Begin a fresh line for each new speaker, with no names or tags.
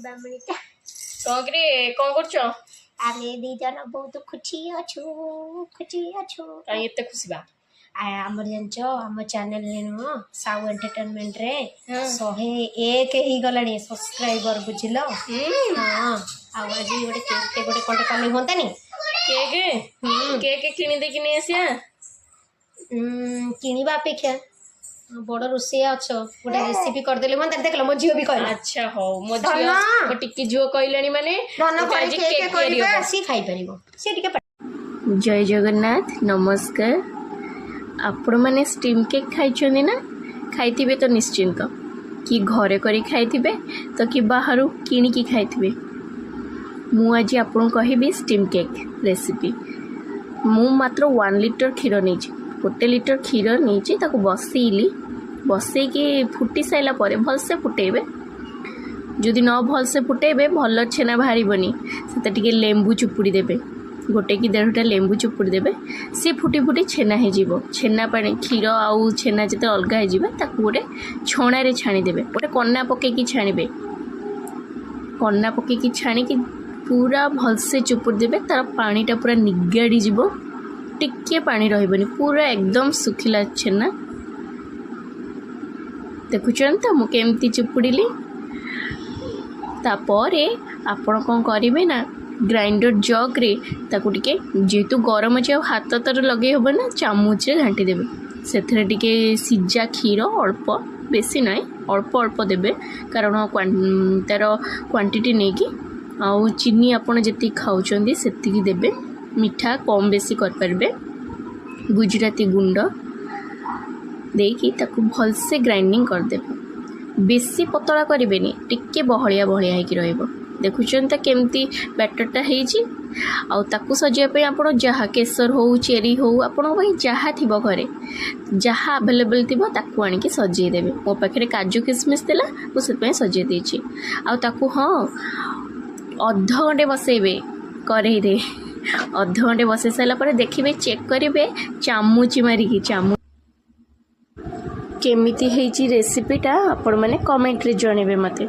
ବାମଣିଟା।
କଣ କିରେ, କଣ କରୁଛ?
ଆମେ ଦି ଜଣ ବହୁତ ଖୁସି ଅଛୁ, ଖୁସି ଅଛୁ।
କାଇଁ ଏତେ ଖୁସି ବା?
ଆମର ଜାଣିଛ, ଆମ ଚ୍ୟାନେଲରେ ନୁହଁ, ସାଉ ଏଣ୍ଟରଟେନମେଣ୍ଟରେ 101 ହେଇଗଲାଣି ସବସ୍କ୍ରାଇବର, ବୁଝିଲ? ହଁ, ଆଉ ଆଜି ଗୋଟେ କେକ୍ ଗୋଟେ କଣ କଲେ ହୁଅନ୍ତାନି?
କେକ୍?
ହୁଁ।
କେକ୍ କିଣି ଦେଇକି ନେଇ ଆସିବା।
କିଣିବା ଅପେକ୍ଷା ବଡ ରୋଷେଇଆ ଅଛ, ଗୋଟେ ରେସିପି କରିଦେଲେ ହୁଅନ୍ତାନି? ଦେଖିଲ, ମୋ ଝିଅ ବି କହିଲା।
ଆଚ୍ଛା ହଉ, ମୋ ଝିଅ
ଧନ।
ମୋ ଟିକି ଝିଅ କହିଲାଣି ମାନେ
ଧନ
ଗୋଟେ
ଘରେ
ଆଜି
କେକ୍
କେକ୍ ତିଆରି
କରିବା
ହବ।
ସିଏ ଖାଇପାରିବ, ସିଏ ଟିକେ
ଜୟ ଜଗନ୍ନାଥ, ନମସ୍କାର। ଆପଣମାନେ ଷ୍ଟିମ୍ କେକ୍ ଖାଇଛନ୍ତି ନା? ଖାଇଥିବେ ତ ନିଶ୍ଚିନ୍ତ। କି ଘରେ କରି ଖାଇଥିବେ ତ କି ବାହାରୁ କିଣିକି ଖାଇଥିବେ। ମୁଁ ଆଜି ଆପଣଙ୍କୁ କହିବି ଷ୍ଟିମ୍ କେକ୍ ରେସିପି। ମୁଁ ମାତ୍ର 1 ଲିଟର କ୍ଷୀର ନେଇଛି। 1 ଲିଟର କ୍ଷୀର ନେଇଛି, ତାକୁ ବସେଇଲି। ବସେଇକି ଫୁଟି ସାରିଲା ପରେ ଭଲସେ ଫୁଟେଇବେ। ଯଦି ନ ଭଲସେ ଫୁଟେଇବେ, ଭଲ ଛେନା ବାହାରିବନି। ସେଥିରେ ଟିକେ ଲେମ୍ବୁ ଚୁପୁଡ଼ି ଦେବେ, ଗୋଟେ କି ଦେଢ଼ଟା ଲେମ୍ବୁ ଚୁପୁଡ଼ି ଦେବେ। ସିଏ ଫୁଟି ଫୁଟି ଛେନା ହେଇଯିବ। ଛେନା ପାଣି, କ୍ଷୀର ଆଉ ଛେନା ଯେତେ ଅଲଗା ହେଇଯିବେ, ତାକୁ ଗୋଟେ ଛଣାରେ ଛାଣିଦେବେ। ଗୋଟେ କନା ପକେଇକି ଛାଣିବେ। କନା ପକେଇକି ଛାଣିକି ପୁରା ଭଲସେ ଚୁପୁଡ଼ି ଦେବେ। ତାର ପାଣିଟା ପୁରା ନିଗାଡ଼ି ଯିବ, ଟିକିଏ ପାଣି ରହିବନି, ପୁରା ଏକଦମ ଶୁଖିଲା ଛେନା। ଦେଖୁଛନ୍ତି ତ ମୁଁ କେମିତି ଚୁପୁଡ଼ିଲି? ତାପରେ ଆପଣ କ'ଣ କରିବେ ନା, ଗ୍ରାଇଣ୍ଡର ଜଗ୍ରେ ତାକୁ ଟିକେ, ଯେହେତୁ ଗରମ ଅଛି ଆଉ ହାତ ତାର ଲଗେଇ ହେବ ନା, ଚାମଚରେ ଘାଣ୍ଟି ଦେବେ। ସେଥିରେ ଟିକେ ସିଝା କ୍ଷୀର ଅଳ୍ପ, ବେଶୀ ନାହିଁ, ଅଳ୍ପ ଅଳ୍ପ ଦେବେ, କାରଣ ତାର କ୍ୱାଣ୍ଟିଟି ନେଇକି। ଆଉ ଚିନି ଆପଣ ଯେତିକି ଖାଉଛନ୍ତି ସେତିକି ଦେବେ, ମିଠା କମ୍ ବେଶୀ କରିପାରିବେ। ଗୁଜୁରାତି ଗୁଣ୍ଡ ଦେଇକି ତାକୁ ଭଲସେ ଗ୍ରାଇଣ୍ଡିଙ୍ଗ କରିଦେବେ। ବେଶୀ ପତଳା କରିବେନି, ଟିକେ ବହଳିଆ ବହଳିଆ ହେଇକି ରହିବ। ଦେଖୁଛନ୍ତି ତ କେମିତି ବ୍ୟାଟରଟା ହେଇଛି? ଆଉ ତାକୁ ସଜେଇବା ପାଇଁ ଆପଣ ଯାହା କେଶର ହଉ, ଚେରି ହଉ, ଆପଣଙ୍କ ପାଇଁ ଯାହା ଥିବ, ଘରେ ଯାହା ଆଭେଲେବଲ୍ ଥିବ, ତାକୁ ଆଣିକି ସଜେଇ ଦେବେ। ମୋ ପାଖରେ କାଜୁ କିସମିସ୍ ଥିଲା, ମୁଁ ସେଥିପାଇଁ ସଜେଇ ଦେଇଛି। ଆଉ ତାକୁ ହଁ ଅଧଘଣ୍ଟେ ବସେଇବେ କରେଇରେ। ଅଧଘଣ୍ଟେ ବସେଇ ସାରିଲା ପରେ ଦେଖିବେ, ଚେକ୍ କରିବେ ଚାମୁଚି ମାରିକି ଚାମୁ କେମିତି ହେଇଛି ରେସିପିଟା। ଆପଣମାନେ କମେଣ୍ଟରେ ଜଣେଇବେ ମୋତେ।